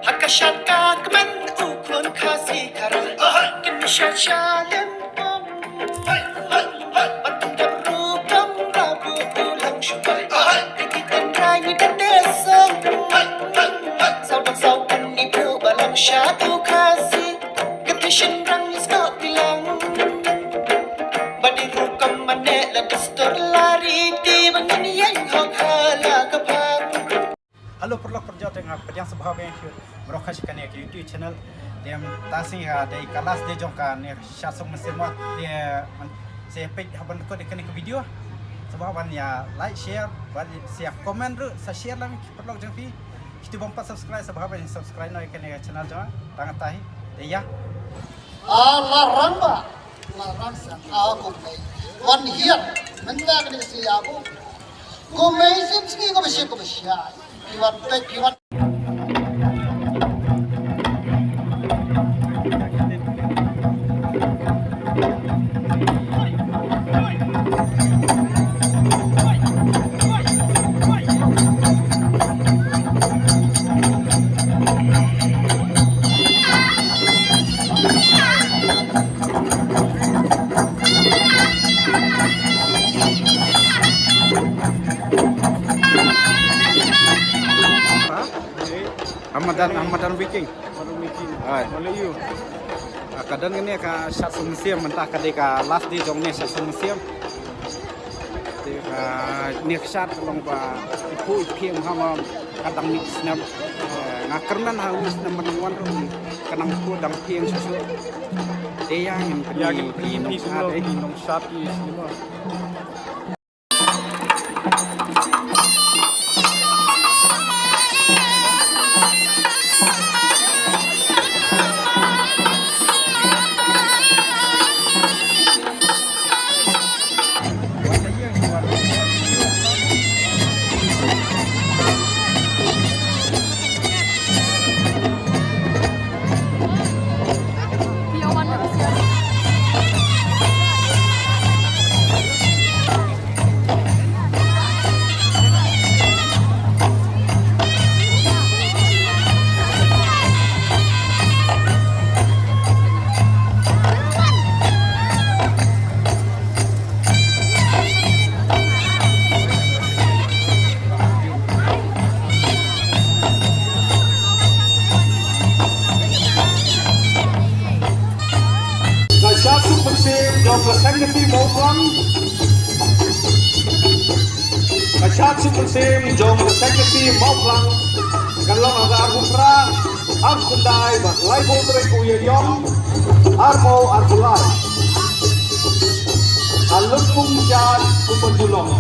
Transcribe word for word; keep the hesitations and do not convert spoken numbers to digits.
Ha ka shad ka kmen u khun Khasi Khara. Kin shad shalem pom. Ban tum dap rukom rabu u long shubai. Ki ki kan rai ni kan desong. Saw ban saw kan ni bu ba long shad u Khasi. Kati shin rang ni skot bilang. Ba di rukom mane la dustur la riti ba ngin ïeng hok ha la ka phang. Hello paralok parajor, te nga pdiang sngewbha ïa phi baroh sha kane ka YouTube channel. Te mynta sngi ka dei ka last day jong kane ka shad suk mynsiem, te mynta sa peit haba nga record ïa kane ka video. Sngewbha ban ïa like, share, ban sa comment ruh, sa share lang ïa ki paralok jong phi. Kito bym pat subscribe, sngewbha ban subscribe noh ïa kane ka channel jong nga. Tang katta hi. Te ïa. A la rang ba, la rang sa, a kumne. Wan hiar, mynta kane ka sngi a ku. Kumne sim sngi ko ba shi, ko ba shi. Ki wan pek, ki wan. Hamadan, hamadan Viking. Hamadan Viking. Ai. Mala ïu. Ah, ka don kane ka shad suk mynsiem, mynta ka dei ka last day jong kane shad suk mynsiem. Te, ah, kane ka shad ka long ba i kpu i phieng ha ma ka dang mih snem. Eh, nga kyrmen ha u snem ban wan ruh ka nang kpu dang phieng shuh shuh. Te ïa ngin, ïa ngin pyni, pyni nongshad, eh, pyni nongshad ki snem. Ka shad suk mynsiem jong ka Seng Khasi Mawphlang. Ka shad suk mynsiem jong ka Seng Khasi Mawphlang. Ka long ha ka arphew phra, arphew khyndai bad laiphew tarik u Ïaïong, arphew arphew lai. Ka lympung shad kumba ju long.